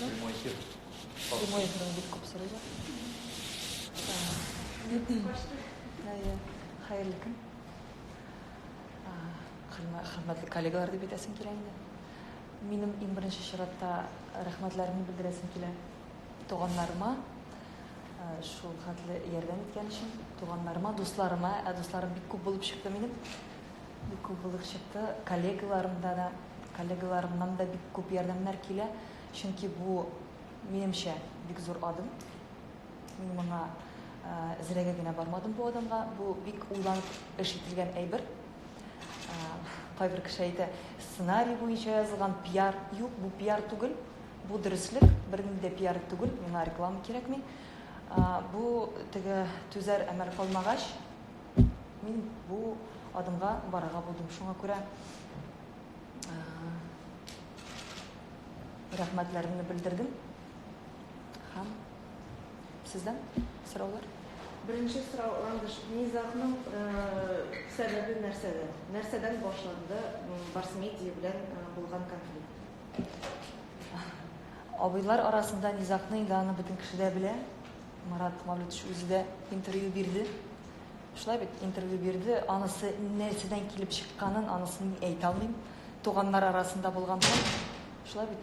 сорыйлар. Прямой эфир. Прямой эфирны бик күп сорыйлар. Әйе, хәерле көн. Хөрмәтле коллегалар дип әйтәсем килә инде. Минем иң беренче чиратта рәхмәтләремне белдерәсем килә туганнарыма, шул хәтле ярдәм иткән өчен, туганнарыма, дусларыма, ә дусларым бик күп булып чыкты минем. Бик күп булып чыкты. Коллегаларымда да, коллегаларымнан да бик күп ярдәмнәр килә. Чөнки бу, минемчә, бик зур адым. Мин моңа зрәгә генә бармадым бу адымга. Бу бик уйланып эш ителгән әйбер. Кайбер кеше әйтә, сценарий буенча язылган пиар. Юк, бу пиар түгел. Бу дөреслек, бернинди дә пиар түгел, миңа реклама кирәкми. Бу теге түзәр әмәл калмагач, мин бу адымга барырга булдым. Шуңа күрә рәхмәтләремне белдердем. Һәм сездән сораулар? Беренче сорау, Ландыш, низагның сәбәбе нәрсәдә? Нәрсәдән башланды Барс Медиа белән булган конфликт? Абыйлар арасында низагны инде аны бөтен кеше дә белә. Марат Мавлютович үзе дә интервью бирде. Шулай бит, интервью бирде. Анысы нәрсәдән килеп чыкканын, анысын мин әйтә алмыйм. Туганнар арасында булган хәл. Шулай бит.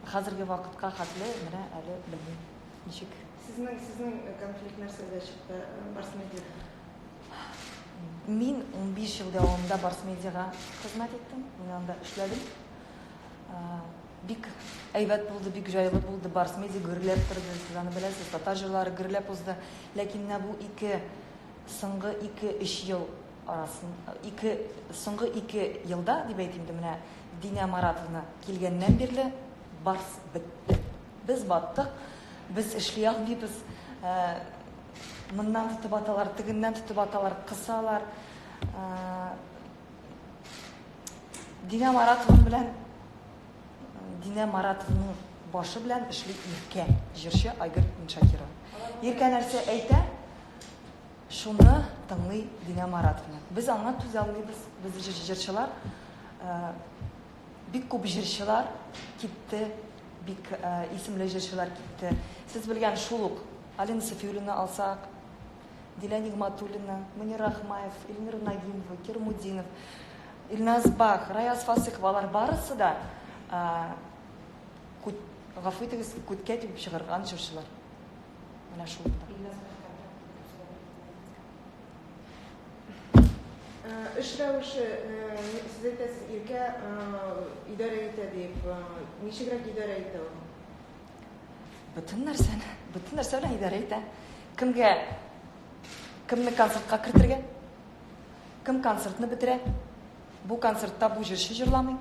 Хәзерге вакытка хәтле менә әле белмим. Ничек? Сезнең сезнең конфликт нәрсәдә чыкты Барс Медиада? Мин 15 ел дәвамында Барс Медиага хезмәт иттем. Мин анда эшләдем. Бик әйбәт булды, бик җайлы булды. Барс Медиа гөрләп торды. Сез аны беләсез, татар җырлары гөрләп узды. Ләкин менә бу ике соңгы 2-3 ел арасын, ике соңгы 2 елда дип әйтим инде, менә Динә Маратовна килгәннән бирле Барс бетте. Без баттык, без эшли алмыйбыз. Моннан тотып аталар, тегеннән тотып аталар, кысалар. Динә Маратовна белән Динә Маратовның башы белән эшли Иркә, җырчы Айгөл Миншакирова. Иркә нәрсә әйтә, шуны тыңлый Динә Маратовна. Без аңа түзә алмыйбыз. Без җырчылар, бик күп җырчылар китте, бик исемле җырчылар китте. Сез белгән шул ук Алина Сафиуллина алсак, Дилә Нигматуллина, Мөнир Рахмаев, Эльмира Нагимова, Кирмудинов, Илназ Бах, Раяз Фасыхов, алар барысы да гафу итегез, күткә тибеп чыгарган җырчылар. Менә шул. Эш рәвеше, сез әйтәсез, Иркә идарә итә дип. Ничегрәк идарә итә ул? Бөтен нәрсәне, бөтен нәрсә белән идарә итә. Кемгә, кемне концертка кертергә, кем концертны бетерә, бу концертта бу җырчы җырламый,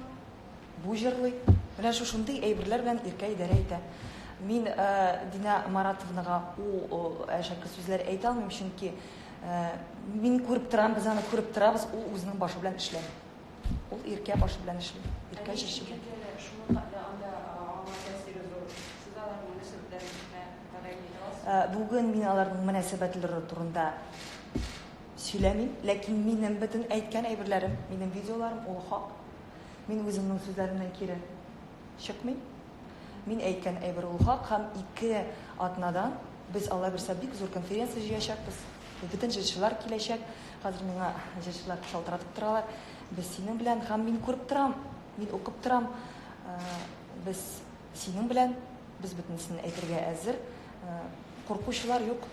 бу җырлый. Менә шушындый әйберләр белән Иркә идарә итә. Мин Динә Маратовнага ул әшәке сүзләр әйтә алмыйм, чөнки мин күреп торам, без аны күреп торабыз, ул үзенең башы белән эшләми. Ул Иркә башы белән эшли. Иркә җырчы белән. Бүген мин аларның мөнәсәбәтләре турында сөйләмим, ләкин минем бөтен әйткән әйберләрем, минем видеоларым ул хак. Мин үземнең сүзләремнән кире чыкмыйм. Мин әйткән әйбер ул хак һәм 2 атнадан без Алла бирсә бик зур конференция җыячакбыз. Бөтен җырчылар киләчәк. Хәзер миңа җырчылар шалтыратып торалар. Без синең белән һәм мин күреп торам, мин укып торам. Без синең белән, без бөтенесен әйтергә әзер. Куркучылар юк.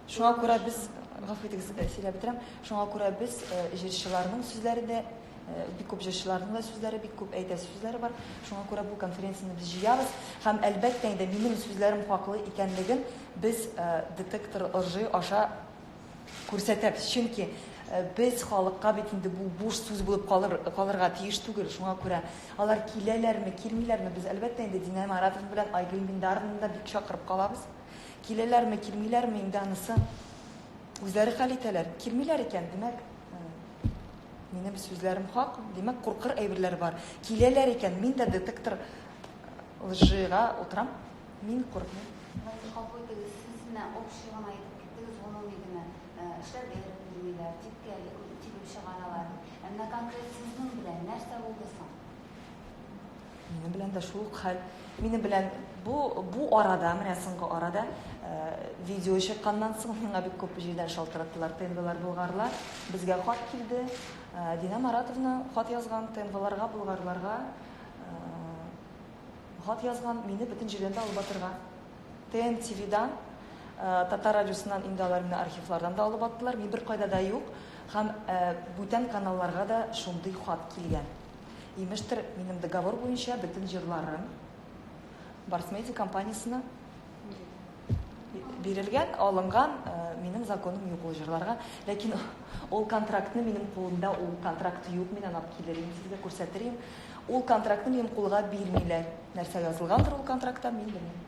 Шуңа күрә без, гафу итегез, сөйләп бетерәм. Шуңа күрә без җырчыларның сүзләре дә, бик күп җырчыларның да сүзләре, бик күп әйтәсе сүзләре бар. Шуңа күрә бу конференцияне без җыябыз һәм әлбәттә инде минем сүзләрем хаклы икәнлеген без детектор лжи аша күрсәтәбез. Чөнки без халыкка бит инде бу буш сүз булып калыр, калырга тиеш түгел. Шуңа күрә алар киләләрме, килмиләрме, без әлбәттә инде Динә Маратовна белән Айгөл Миндаровнаны да бик чакырып калабыз. Киләләрме, килмиләрме, инде анысы үзләре хәл итәләр. Килмиләр икән, димәк, минем сүзләрем хак, димәк, куркыр әйберләр бар. Киләләр икән, мин дә детектор лжига утырам, мин курыкмыйм. Ландыш, гафу итегез, сез менә общий гына әйтеп киттегез, гомуми генә, эшләргә ирек бирмиләр, типкә тибеп чыгаралар дип. Ә менә конкрет сезнең белән нәрсә булды соң? Минем белән дә шул ук хәл. Минем белән бу бу арада, менә соңгы арада видео чыкканнан соң миңа бик күп җирдән шалтыраттылар. ТНВлар, болгарлар. Безгә хат килде. Динә Маратовна хат язган ТНВларга, болгарларга хат язган, мине бөтен җирдән дә алып атырга. ТНТВдан, Татар радиосыннан инде алар мине архивлардан да алып аттылар. Мин беркайда да юк. Һәм бүтән каналларга да шундый хат килгән. Имештер, минем договор буенча бөтен җырларым Барс Медиа компаниясенә бирелгән, алынган, минем законым юк ул җырларга. Ләкин ул контрактны минем кулымда, ул контракт юк, мин аны алып килер идем, сезгә күрсәтер идем. Ул контрактны минем кулга бирмиләр. Нәрсә язылгандыр ул контрактта, мин белмим.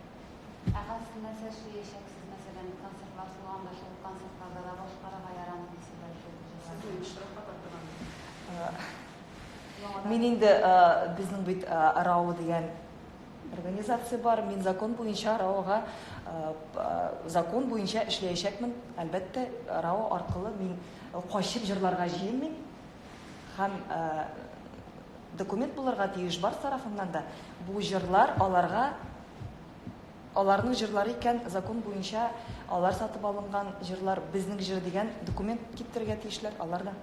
Ә хәзер нәрсә эшләячәксез, мәсәлән, концертлар булганда, шул концертларда да башкарырга ярамый дисезләр шул җырларны. Сезне штрафка тарттырган. Мин инде безнең бит РАО дигән организация бар. Мин закон буенча РАОга закон буенча эшләячәкмен. Әлбәттә, РАО аркылы мин качып җырларга җыенмыйм. Һәм документ булырга тиеш бар тарафыннан да. Бу җырлар аларга аларның җырлары икән, закон буенча алар сатып алынган җырлар безнең җыр дигән документ китерергә тиешләр алар да.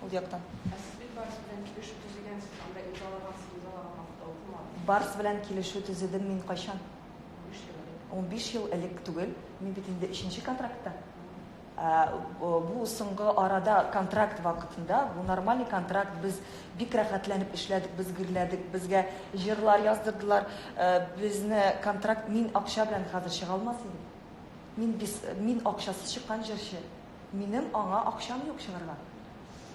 Ул яктан. Ә сез бит Барс белән килешү төзегәнсез, анда имзалагансыз, имзалаган вакытта укымадым. Барс белән килешү төзедем мин кайчан? 15 ел элек. 15 ел элек түгел, мин бит инде өченче контрактта. Бу соңгы арада контракт вакытында, бу нормальный контракт, без бик рәхәтләнеп эшләдек, без гөрләдек, безгә җырлар яздырдылар. Безне контракт, мин акча белән хәзер чыга алмас идем. Мин без, мин акчасыз чыккан җырчы. Минем аңа акчам юк чыгарга.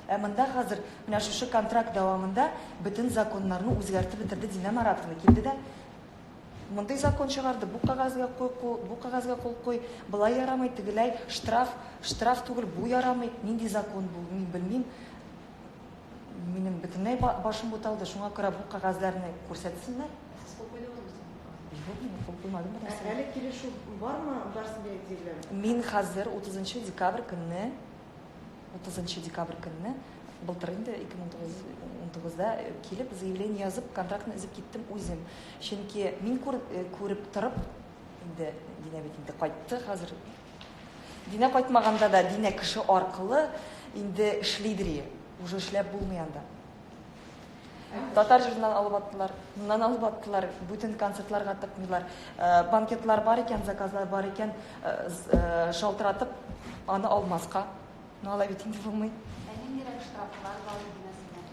Ә монда хәзер менә шушы контракт дәвамында бөтен законнарны үзгәртеп бетерде Динә Маратовна. Килде дә мондый закон чыгарды, бу кәгазьгә кул куй, бу кәгазьгә кул куй, болай ярамый, тегеләй, штраф, штраф түгел, бу ярамый. Нинди закон бу, мин белмим. Минем бөтенләй башым буталды, шуңа күрә бу кәгазьләрне күрсәтсеннәр. Сез кул куйдыгызмы соң? Юк, мин кул куймадым бер нәрсәгә. Әле килешү бармы Барс Медиа белән? Мин хәзер 30 декабрь көнне, 30 декабрь көнне, былтыр инде 2019-да килеп заявление язып, контрактны өзеп киттем үзем. Чөнки мин күреп торып, инде Динә бит инде кайтты хәзер. Динә кайтмаганда да Динә кеше аркылы инде эшлидер. Уже эшләп булмый анда. Татар җырыннан алып аттылар, моннан алып аттылар, бүтән концертларга тыкмыйлар. Банкетлар бар икән, заказлар бар икән, шалтыратып аны алмаска. Ну, алай бит инде булмый. Ә ниндирәк штрафлар бар иде, мәсәлән?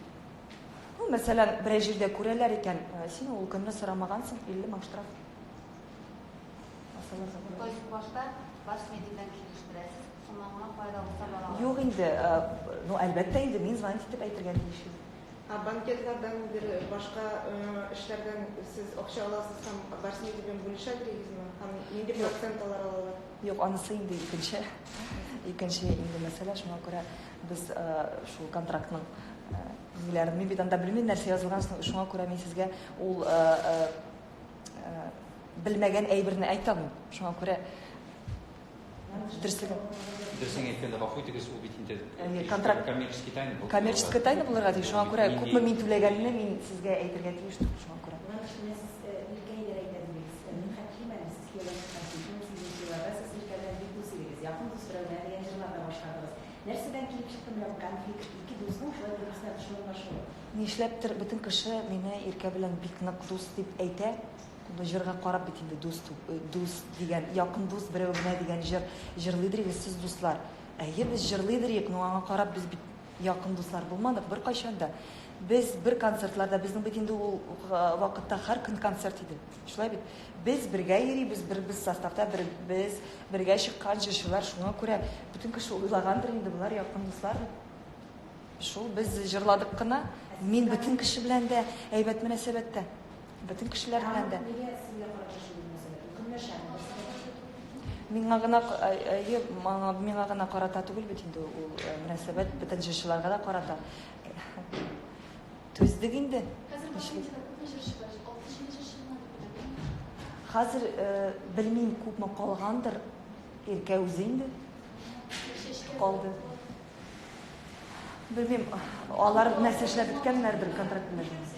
Ну, мәсәлән, берәр җирдә күрәләр икән, син ул көнне сорамагансың, 50 мең штраф. То есть башта Барс Медиа белән килештерәсез, шуннан гына кайда булса бара аласыз. Юк инде, ну, әлбәттә инде, мин звонить итеп әйтергә тиеш идем. Ә банкетлардан бер башка эшләрдән сез акча аласыз һәм Барс Медиа белән бүлешә дигезме? Һәм нинди процент алар алалар? Юк, анысы инде икенче, икенче инде мәсьәлә, шуңа күрә без шул контрактның ниләрен, мин бит анда белмим нәрсә язылган, шуңа күрә мин сезгә ул белмәгән әйберне әйтә алмыйм. Шуңа күрә дөреслеген. Дөресен әйткәндә, гафу итегез, ул бит инде контракт коммерческий тайна булып. Коммерческий тайна булырга тиеш. Шуңа күрә күпме мин түләгәнне мин сезгә әйтергә тиеш түгел, шуңа күрә. Менә сез Иркә әйтә дидегез. Мин хәтерлим әле, сез кияүгә чыккан 2008 елларда сез Иркә белән бик дус идегез. Якын дус берәү дигән җырлар да башкардыгыз. Нәрсәдән килеп чыкты менә бу конфликт? Ике дусның шулай бер-берсенә дошманлашуы. Нишләптер бөтен кеше мине Иркә белән бик нык дус дип әйтә. Бу җырга карап бит инде дус, дус дигән, якын дус берәү генә дигән җыр җырлыйдыр идек сез дуслар. Әйе, без җырлыйдыр идек, но аңа карап без бит якын дуслар булмадык беркайчан да. Без бер концертларда, безнең бит инде ул вакытта һәр көн концерт иде. Шулай бит. Без бергә йөрибез, бер без составта, бер без бергә чыккан җырчылар, шуңа күрә бөтен кеше уйлагандыр инде, болар якын дуслар дип. Шул без җырладык кына. Мин бөтен кеше белән дә әйбәт мөнәсәбәттә. Бөтен кешеләр белән дә. Нигә сезгә карата шундый мөнәсәбәт? Ул көнләшәме? Миңа гына, әйе, миңа гына карата түгел бит инде ул мөнәсәбәт, бөтен җырчыларга да карата. Түздек инде. Хәзер Барс Медиада күпме җырчы бар? 6-7 җырчы гына дип беләм. Хәзер белмим күпме калгандыр. Иркә үзе инде калды. Белмим, алар нәрсә эшләп беткәннәрдер контракт белән.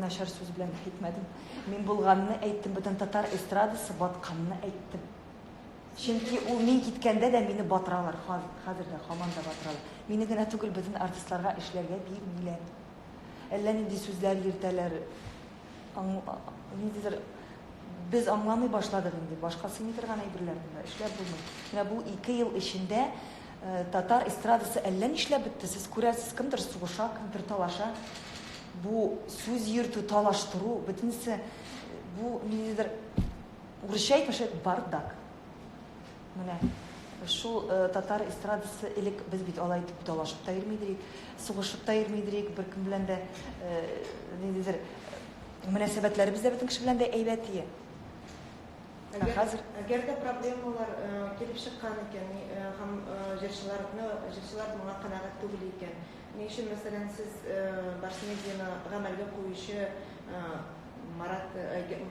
начар сүз белән әйтмәдем. Мин булганны әйттем, бөтен татар эстрадасы батканны әйттем. Чөнки ул мин киткәндә дә мине батыралар, хәзер дә һаман да батыралар. Мине генә түгел, бөтен артистларга эшләргә бирмиләр. Әллә нинди сүзләр йөртәләр. Ниндидер без аңламый башладык инде, башка сыймый торган әйберләр монда, эшләп булмый. Менә бу 2 ел эчендә татар эстрадасы әллә нишләп бетте. Сез күрәсез, кемдер сугыша, кемдер талаша. Бу сүз йөртү, талаштыру, бөтенесе бу ниндидер урысча әйтмешә бардак. Менә шул татар эстрадасы элек без бит алай итеп талашып та йөрми идек, сугышып та йөрми идек, беркем белән дә ниндидер мөнәсәбәтләребез дә бөтен кеше белән дә әйбәт ие. Ә хәзер Әгәр дә проблемалар килеп чыккан икән, һәм җырчылар моңа канәгать түгел икән, ни өчен, мәсәлән, сез Барс Медианы гамәлгә куючы Марат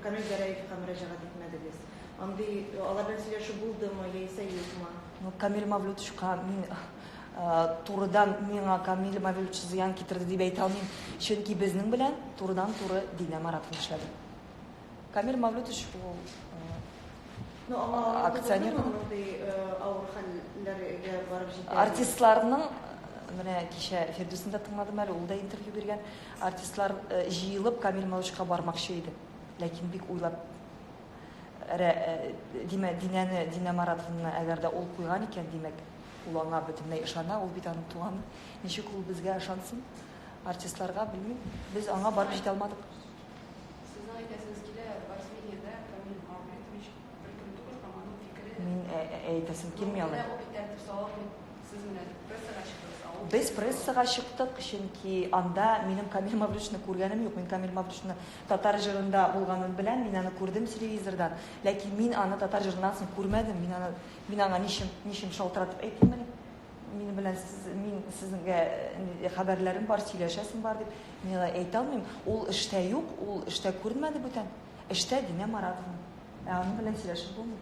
Камил Гәрәевка мөрәҗәгать итмәдегез? Андый алар белән сөйләшү булдымы яисә юкмы? Ну, Камил Мавлютовичка мин турыдан миңа Камил Мавлютович зыян китерде дип әйтә алмыйм. Чөнки безнең белән турыдан-туры Динә Маратовна эшләде. Камил Мавлютович ул Ну, аңа акционер. Мондый авыр хәлләргә барып җитә. Артистларның менә кичә Фирдүсне дә тыңладым әле, ул да интервью биргән. Артистлар җыелып Камил Мавлютовичка бармакчы иде. Ләкин бик уйлап димә, Динәне, Динә Маратовнаны әгәр дә ул куйган икән, димәк, ул аңа бөтенләй ышана, ул бит аның туганы. Ничек ул безгә ышансын? Артистларга белмим. Без аңа барып җитә алмадык. Сезнең әйтәсегез килә, Барс Медиада Камил Мавлютович беркем түгел һәм аның фикере Мин әйтәсем килми алай. Менә ул бит тәртип сала алмый. Сез менә прессага чыктыгыз, ә ул Без прессага чыктык, чөнки анда минем Камил Мавлютовичны күргәнем юк. Мин Камил Мавлютовичны татар җырында булганын беләм, мин аны күрдем телевизордан. Ләкин мин аны татар җырыннан соң күрмәдем. Мин аны, мин аңа ничем, ничем шалтыратып әйтим әле? Минем белән сез, мин сезгә хәбәрләрем бар, сөйләшәсем бар дип мин алай әйтә алмыйм. Ул эштә юк, ул эштә күренмәде бүтән. Эштә Динә Маратовна. Ә аның белән сөйләшеп булмый.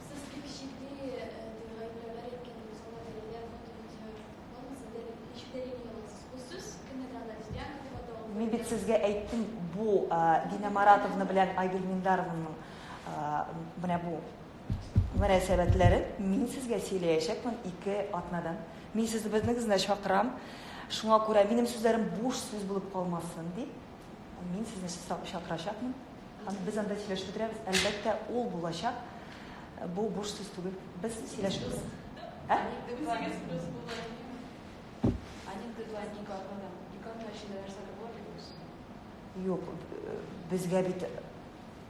Сез бик җитди гаепләүләр әйткән идегез, аңа дәлилләр, фото, видео бармы? Сез ничек дәлилли аласыз? Бу сүз кемнедер анда лесбиянка дип атау. Мин бит сезгә әйттем, бу Динә Маратовна белән Айгөл Миндарованың менә бу мөнәсәбәтләрен мин сезгә сөйләячәкмен 2 атнадан. Мин сезне бөтенегезне дә чакырам. Шуңа күрә минем сүзләрем буш сүз булып калмасын дип, мин сезне чакырачакмын. Һәм без анда сөйләшеп бетерәбез. Әлбәттә, ул булачак. Бу буш сүз түгел. Без сөйләшеп бетерәбез. Ә? Аның дедлайн 2 атнадан. 2 атна эчендә нәрсәдер була бит. Юк, безгә бит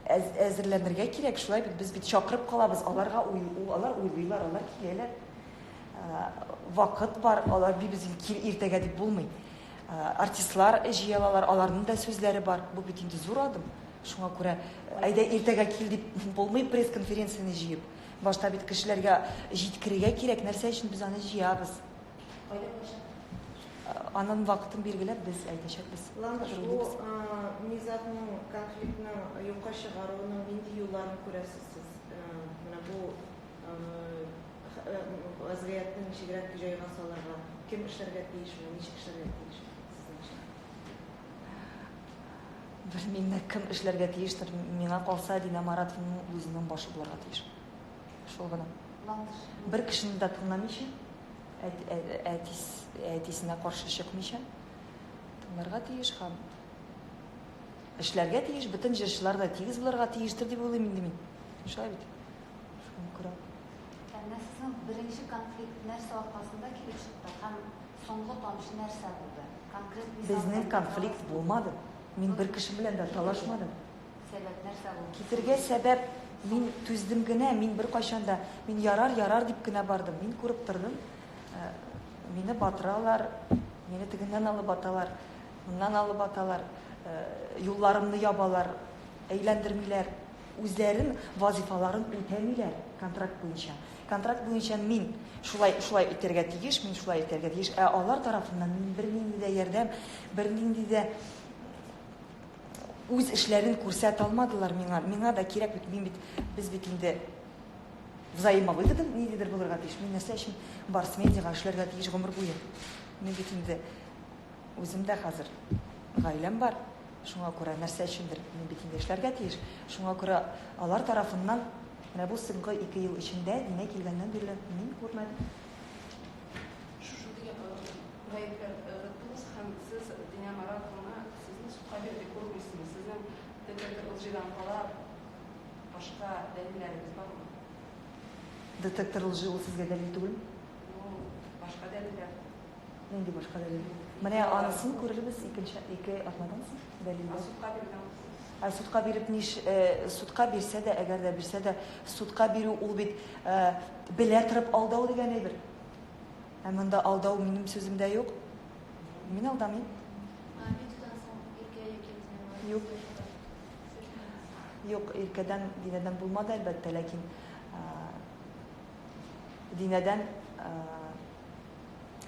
әзерләнергә кирәк, шулай бит, без бит чакырып калабыз, аларга уй, алар уйлыйлар, алар киләләр. Вакыт бар, алар бит без кил иртәгә дип булмый. Артистлар җыялалар, аларның да сүзләре бар. Бу бит инде зур адым. Шуңа күрә әйдә иртәгә кил дип булмый пресс-конференцияне җыеп. Башта бит кешеләргә җиткерергә кирәк, нәрсә өчен без аны җыябыз. Кайда булачак? Аның вакытын билгеләп без әйтәчәкбез. Ландыш, бу низагның, конфликтның юкка чыгаруның нинди юлларын күрәсез сез? Менә бу вазгыятьне ничегрәк җайга салырга, кем эшләргә тиеш, менә ничек эшләргә тиеш сезнеңчә? Белмим, кем эшләргә тиештер. Миңа калса, Динә Маратованың үзенең башы булырга тиеш. Шул гына. Бер кешене дә тыңламыйча, әтисенә каршы чыкмыйча тыңларга тиеш һәм эшләргә тиеш. Бөтен җырчылар да тигез булырга тиештер дип уйлыйм инде мин. Шулай бит. Шуңа күрә. Ә сезнең беренче конфликт нәрсә аркасында килеп чыкты һәм соңгы тамчы нәрсә булды? Конкрет мисал Безнең конфликт булмады. Мин бер кеше белән дә талашмадым. Сәбәп нәрсә булды? Китергә сәбәп мин түздем генә, мин бер кайчан да мин ярар, ярар дип кенә бардым. Мин күреп тордым. Мине батыралар, мине тегеннән алып аталар, моннан алып аталар, юлларымны ябалар, әйләндермиләр, үзләрен вазифаларын үтәмиләр контракт буенча. Контракт буенча мин шулай, шулай итәргә тиеш, мин шулай итәргә тиеш. Ә алар тарафыннан мин бернинди дә ярдәм, бернинди дә үз эшләрен күрсәтә алмадылар миңа. Миңа да кирәк бит, мин бит, без бит инде взаимовыгода ниндидер булырга тиеш. Мин нәрсә өчен Барс Медиага эшләргә тиеш гомер буе? Мин бит инде үзем дә хәзер. гаиләм бар. Шуңа күрә нәрсә өчендер мин бит инде эшләргә тиеш. Шуңа күрә алар тарафыннан менә бу соңгы 2 ел эчендә Динә килгәннән бирле мин күрмәдем. Шушы дигән гаепләр тоттыгыз һәм сез Динә Маратовна сезне судка бирде күрмисез. Сезнең детектор лжидан кала башка дәлилләрегез бармы? Детектор лжи ул сезгә дәлил түгелме? Ну, башка дәлилләр. Нинди башка дәлил? Менә анысын күрербез икенче ике атнадан соң дәлилләр. Судка биргән. Ә судка биреп ниш, судка бирсә дә, әгәр дә бирсә дә, судка бирү ул бит белә торып алдау дигән әйбер. Ә монда алдау минем сүземдә юк. Мин алдамыйм. Видеодан соң Иркә яки Динә Юк. Юк, Иркәдән, Динәдән булмады әлбәттә, ләкин Динәдән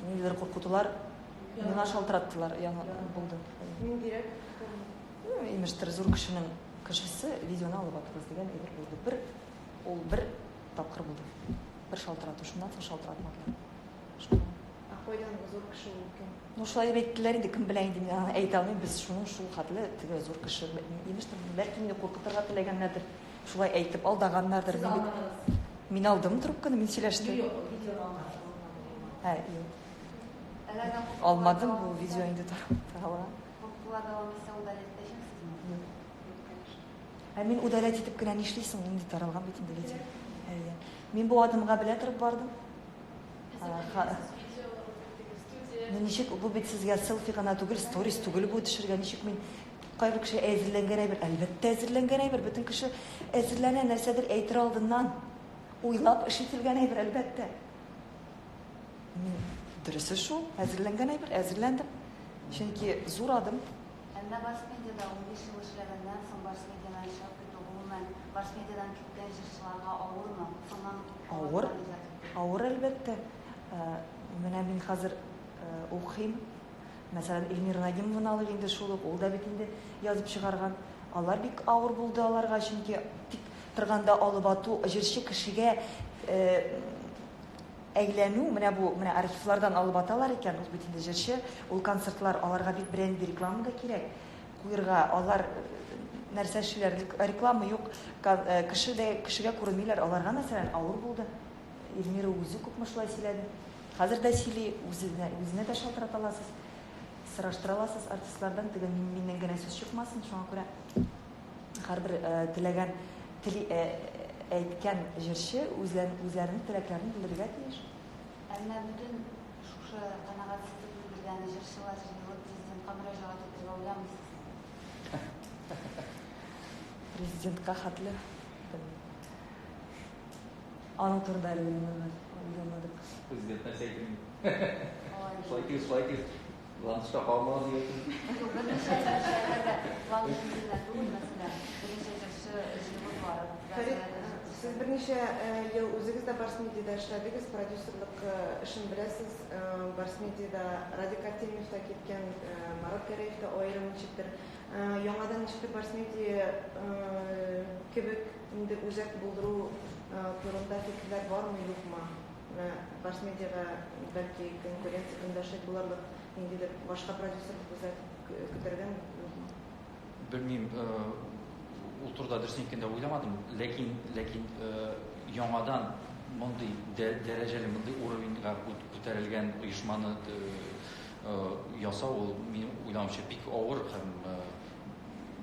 ниндидер куркытулар миңа шалтыраттылар, яңа булды. Ниндирәк? Имештер, зур кешенең кешесе видеоны алып атыгыз дигән әйбер булды. Бер, ул бер тапкыр булды. Бер шалтырату, шуннан соң шалтыратмадылар. Шуннан. Ә кайдан зур кеше ул кем? Ну, шулай дип әйттеләр инде, кем белә инде, мин аны әйтә алмыйм. Без шуның шул хәтле теге зур кеше, имештер, бәлки мине куркытырга теләгәннәрдер. Шулай әйтеп алдаганнардыр. Сез алмадыгыз. Мин алдым трубканы, мин сөйләштем. Юк, видеоны алмадым. Ә, юк. Алмадым, бу видео инде таралган. Куркытулар дәвам итсә, удалять итәчәксезме? Юк. Ә мин удалять итеп кенә нишлисең? Инде таралган бит инде видео. Әйе. Мин бу адымга белә торып бардым. Ну ничек, бу бит сезгә селфи гына түгел, сторис түгел бу төшергән. Ничек мин кайбер кеше әзерләнгән әйбер, әлбәттә әзерләнгән әйбер, бөтен кеше әзерләнә нәрсәдер әйтер алдыннан. Уйлап эш ителгән әйбер, әлбәттә. Мин дөресе шул, әзерләнгән әйбер, әзерләндем. Чөнки зур адым. Әмма Барс Медиада 15 ел эшләгәннән соң Барс Медиадан чыгып китү, гомумән, Барс Медиадан киткән җырчыларга авырмы? Соңнан Авыр. Авыр әлбәттә. Менә мин хәзер укыйм. Мәсәлән, Эльмира Нагимованы алыйк инде шул ук, ул да бит инде язып чыгарган. Алар бик авыр булды аларга, чөнки тик торганда алып ату җырчы кешегә әйләнү, менә бу, менә архивлардан алып аталар икән, ул бит инде җырчы, ул концертлар, аларга бит бренди реклама да кирәк. Куерга, алар нәрсә эшлиләр, реклама юк, кеше дә, кешегә күренмиләр, аларга мәсәлән авыр булды. Эльмира үзе күпме шулай сөйләде. Хәзер дә сөйли, үзенә, үзенә дә шалтырата аласыз, сораштыра аласыз артистлардан, теге миннән генә сүз чыкмасын, шуңа күрә һәрбер теләгән, тели әйткән җырчы үзләренең теләкләрен белдерергә тиеш. Әмма бөтен шушы канәгатьсезлек белдергән җырчылар җыелып президентка мөрәҗәгать итәргә уйламыйсыз? Президентка хәтле белмим. Аның турында әле уйламадык. Президент нәрсә әйтер инде? Шулай итегез, шулай итегез. Ландышка калмагыз дигән сүз. Юк, берничә җырчы әгәр дә Ландыш үзенә түгел, мәсәлән, берничә җырчы җыелып барып, Фәрит, сез берничә ел үзегез дә Барс Медиада эшләдегез, продюсерлык эшен беләсез. Барс Медиада Радик Артемьев та киткән, Марат Гәрәев та аерым ничектер. Яңадан ничектер Барс Медиа кебек инде үзәк булдыру турында фикерләр бармы, юкмы? Менә Барс Медиага бәлки конкуренция көндәшлек булырлык ниндидер башка продюсерлык үзәк көтәргәме, юкмы? Белмим, ул турыда дөресен әйткәндә уйламадым, ләкин яңадан мондый дәрәҗәле, мондый уровеньга күтәрелгән оешманы ясау ул минем уйлавымча бик авыр һәм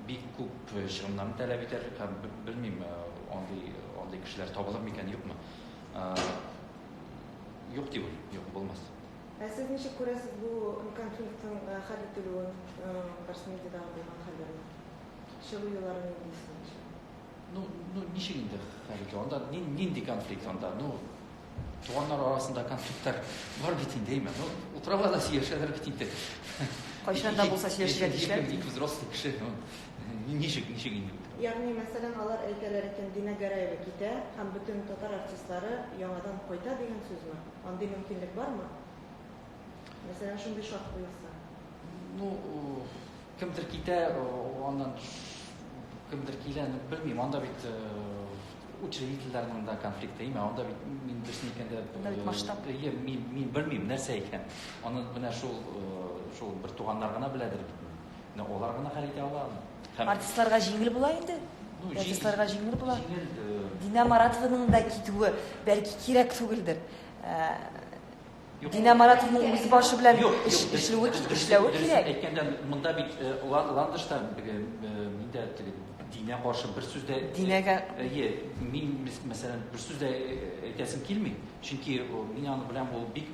бик күп чыгымнарны таләп итәр һәм белмим, андый кешеләр табылыр микән, юкмы? Юк дип уйлыйм, юк, булмас. Ә сез ничек күрәсез бу конфликтның хәл ителүен, Барс Медиадагы булган хәлләрне? Чыгу юллары нинди сезнеңчә? Ну, ничек инде хәл итү? Анда нинди конфликт анда? Ну, туганнар арасында конфликтлар бар бит инде, әйме? Ну, утыралар да сөйләшәләр бит инде. Кайчан да булса сөйләшергә тиешләр. Ике взрослый кеше, ну, ничек инде? Ягъни, мәсәлән, алар әйтәләр икән, Динә Гәрәева китә һәм бөтен татар артистлары яңадан кайта дигән сүзме? Андый мөмкинлек бармы? Мәсәлән, шундый шарт куелса. Ну, кемдер китә, аннан кемдер килә, ну, белмим, анда бит учредительләрнең дә конфликты, әйме? Анда бит мин дөресен әйткәндә, Анда бит масштаб. Әйе, мин белмим, нәрсә икән. Аны менә шул бер туганнар гына беләдер бит. Менә алар гына хәл итә ала аны. Һәм Артистларга җиңел була инде. Ну, Артистларга җиңел була. Җиңел. Динә Маратованың да китүе бәлки кирәк түгелдер. Юк. Динә Маратованың үз башы белән Юк, юк, эшләве дөрес кирәк. Әйткәндә, монда бит Ландышта мин дә теге Динә каршы бер сүз дә Динәгә Әйе, мин мәсәлән бер сүз дә әйтәсем килми, чөнки мин аны беләм, ул бик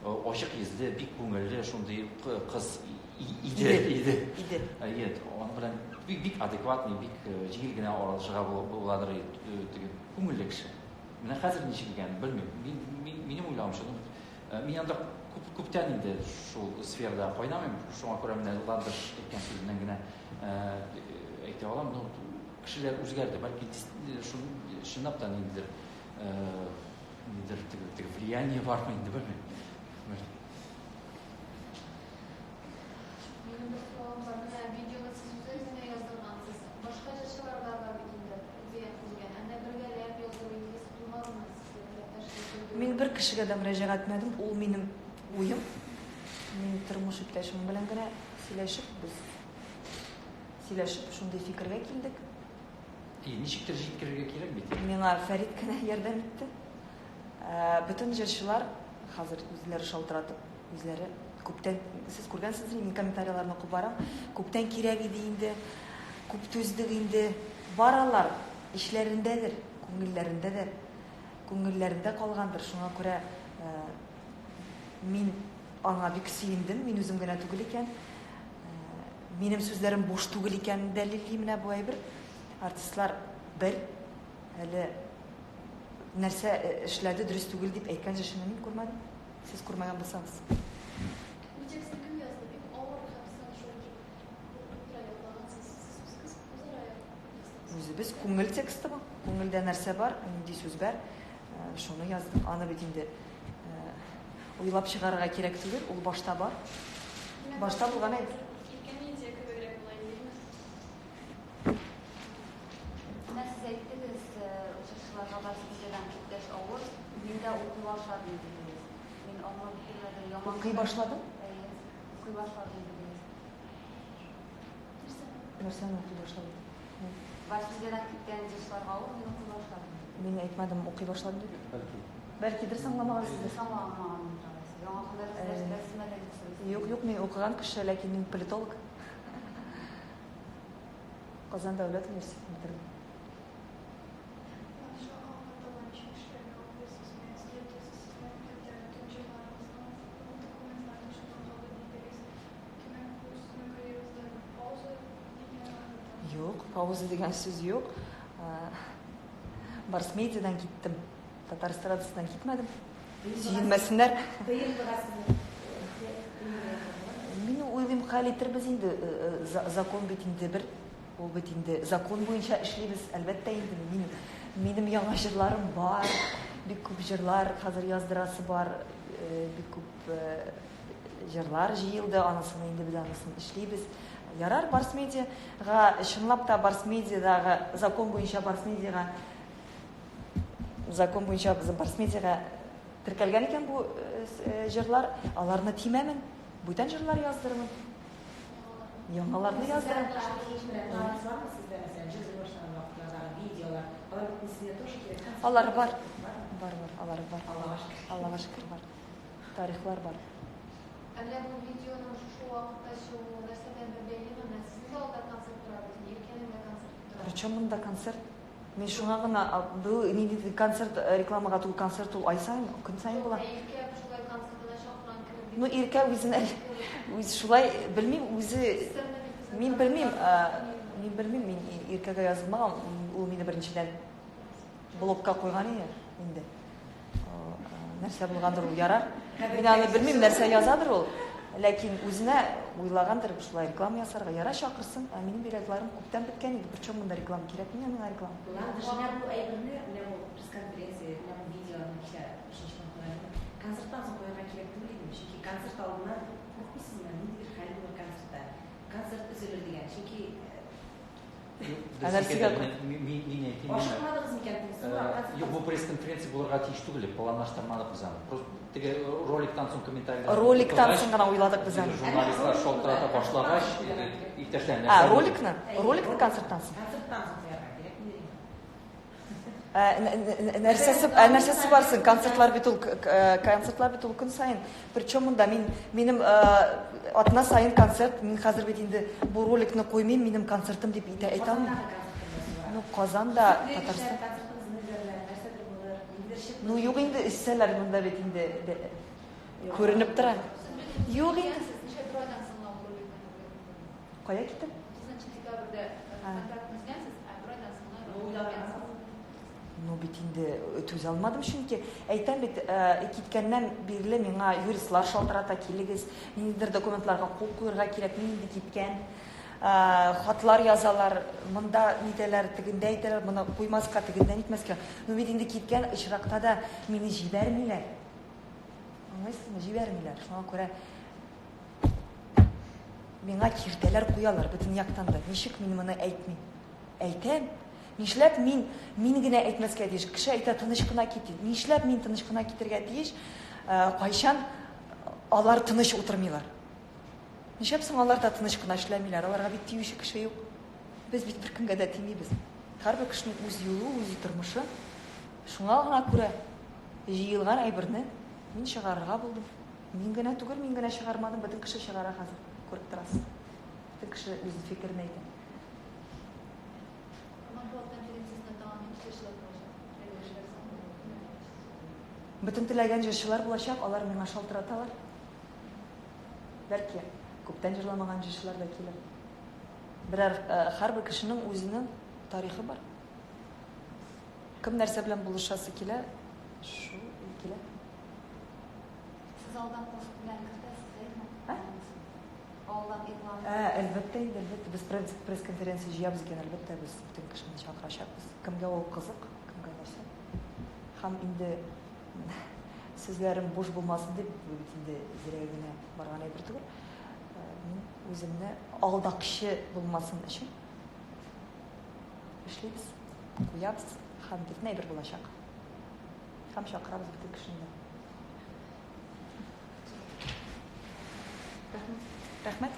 ачык йөзле, бик күңелле шундый кыз иде, иде. Иде. Әйе, аның белән бик, бик адекватный, бик җиңел генә аралашырга буладыр, теге күңелле кеше. Менә хәзер ничек икәнен белмим. Минем уйлавымча, мин анда күптән инде шул сферада кайнамыйм, шуңа күрә менә Ландыш әйткән сүзеннән генә әйтә алам, но кешеләр үзгәрде, бәлки чынлап та ниндидер теге влияние бармы инде, белмим. Минем бер соравым бар. Менә видеоны сез үзегез генә яздыргансыз. Башка җырчылар да бар бит инде, зыян күргән. Ә менә бергәләп яздыру идеясе тумадымы сезгә, теләктәшлек? Мин бер кешегә дә мөрәҗәгать итмәдем, ул минем уем. Мин тормыш иптәшем белән генә сөйләшеп, без сөйләшеп шундый фикергә килдек. И, ничектер җиткерергә кирәк бит. Миңа Фәрит кенә ярдәм итте. Бөтен җырчылар хәзер үзләре шалтыратып, үзләре күптән, сез күргәнсездер, мин комментарийларны укып барам, күптән кирәк иде инде, күп түздек инде. Бар алар, эчләрендәдер, күңелләрендәдер, күңелләрендә калгандыр. Шуңа күрә мин аңа бик сөендем, мин үзем генә түгел икән. Минем сүзләрем буш түгел икән дәлилли менә бу әйбер. Артистлар бер әле нәрсә эшләде дөрес түгел дип әйткән җырчыны мин күрмәдем. Сез күрмәгән булсагыз. Бу текстны кем язды? Бик авыр һәм сез шулай дип утыра ятлагансыз. Сез үзегез үзара яздыгыз. Үзебез күңел тексты бу. Күңелдә нәрсә бар, нинди сүз бар, шуны яздык. Аны бит инде уйлап чыгарырга кирәк түгел, ул башта бар. Димәк, Башта булган әйбер. Иркә медиа кебегрәк була инде, Менә сез әйттегез, җырчыларга Барс Медиадан киткәч авыр, мин дә укый башладым дидегез. Мин аңлап бетермәдем, яман Укый башладым? Әйе, укый башладым дидегез. Нәрсәне укый башладым? Барс Медиадан киткән җырчыларга авыр, мин укый башладым. Мин әйтмәдем, укый башладым дип. Бәлки. Бәлки дөрес аңламагансыздыр. Дөрес аңламаганмын, Яңа һөнәр эзләсезме әле сез? Юк, юк, мин укыган кеше, ләкин мин политолог. Казан дәүләт университетын бетердем. Юк, пауза дигән сүз юк. Барс Медиадан киттем. Татар эстрадасыннан китмәдем. Сөенмәсеннәр. Мин уйлыйм, хәл итербез инде, закон бит инде бер, ул бит инде закон буенча эшлибез, әлбәттә инде. Минем яңа җырларым бар, бик күп җырлар хәзер яздырасы бар, бик күп җырлар җыелды, анысын инде без анысын эшлибез. Ярар, Барс Медиага, чынлап та Барс Медиадагы закон буенча Барс Медиага, закон буенча Барс Медиага теркәлгән икән бу җырлар, аларны тимәмен, бүтән җырлар яздырмын. Яңаларны яздырам. Алар бар. Бар, бар, алар бар. Аллаһка шөкер бар. Тарихлар бар. Әллә бу видеоның шушы вакытта чыгуы нәрсә белән бер бәйлеме? Менә сезнең дә алда концерт тора бит, Иркәнең дә концерт тора. Причем монда концерт? Мин шуңа гына, бу нинди концерт, рекламага түгел, концерт ул ай саен, көн саен була. Иркә шулай концертына чакырган кебек. Ну, Иркә үзен әле, үз шулай, белмим, үзе, мин белмим, мин белмим, мин Иркәгә язылмаган, ул мине беренчедән блокка куйган иде инде. Нәрсә булгандыр ул, ярар. Мин аны белмим, нәрсә язадыр ул. Ләкин үзенә уйлагандыр, шулай реклама ясарга. Яра, чакырсын. Ә минем билетларым күптән беткән иде. Причем монда реклама кирәк, миңа миңа реклама. Ландыш, менә бу әйберне, менә бу пресс-конференция, менә бу видеоны кичә өченче көн куйган. Концерттан соң куярга кирәк түгел иде, чөнки концерт алдыннан куркмыйсызмы, ниндидер хәл булыр концертта. Концерт өзелер дигән, чөнки Ә нәрсәгә Мин әйтим. Ашыкмадыгыз микән? Юк, бу пресс-конференция булырга тиеш түгел, планлаштырмадык без аны. Просто теге роликтан соң комментарийлар. Роликтан соң гына уйладык без аны. Журналистлар шалтырата башлагач, иптәшләр нәрсә? А, роликны? Роликны концерттан соң. Концерттан соң куярга кирәк. Нәрсәсе, ә нәрсәсе бар соң? Концертлар бит ул концертлар бит ул көн саен. Причем монда мин минем атна саен концерт, мин хәзер бит инде бу роликны куймыйм, минем концертым дип әйтә әйтә алмыйм. Ну, Казанда, Татарстан. Ну, юк инде, эссәләр монда бит инде күренеп тора. Юк инде. Кая киттем? 30 декабрьдә контракт төзгәнсез, ә бер айдан соң гына Ну бит инде түзә алмадым, чөнки әйтәм бит, киткәннән бирле миңа юристлар шалтырата, килегез, ниндидер документларга кул куерга кирәк, мин инде киткән. Хатлар язалар, монда нитәләр, тегендә әйтәләр, моны куймаска, тегендә нитмәскә. Ну бит инде киткән очракта да мине җибәрмиләр. Аңлыйсызмы? Җибәрмиләр. Шуңа күрә миңа киртәләр куялар бөтен яктан да. Ничек мин моны әйтмим? Әйтәм. Нишләп мин мин генә әйтмәскә тиеш? Кеше әйтә, тыныч кына кит. Нишләп мин тыныч кына китергә тиеш? Кайчан алар тыныч утырмыйлар? Нишләп соң алар да тыныч кына эшләмиләр? Аларга бит тиюче кеше юк. Без бит беркемгә дә тимибез. Һәрбер кешенең үз юлы, үз тормышы. Шуңа гына күрә җыелган әйберне мин чыгарырга булдым. Мин генә түгел, мин генә чыгармадым, бөтен кеше чыгара хәзер, күреп торасыз. Бөтен кеше үз фикерен әйтә. Матбугат конференциясендә тагын нинди җырчылар булачак? Бөтен теләгән җырчылар булачак, алар миңа шалтыраталар. Бәлки, күптән җырламаган җырчылар да килер. Берәр, һәрбер кешенең үзенең тарихы бар. Кем нәрсә белән булышасы килә, шул килә. Сез алдан кошык белән кертәсез, әйме? Ә? Алдан игълан. Ә, әлбәттә инде, әлбәттә. Без пресс-конференция җыябыз икән, әлбәттә, без бөтен кешене чакырачакбыз. Кемгә ул кызык, кемгә нәрсә. Һәм инде сүзләрем буш булмасын дип, бу бит инде зря генә барган әйбер түгел. Мин үземне алдакчы булмасын өчен эшлибез, куябыз һәм бөтен әйбер булачак. Һәм чакырабыз бөтен кешене дә. Рәхмәт. Рәхмәт.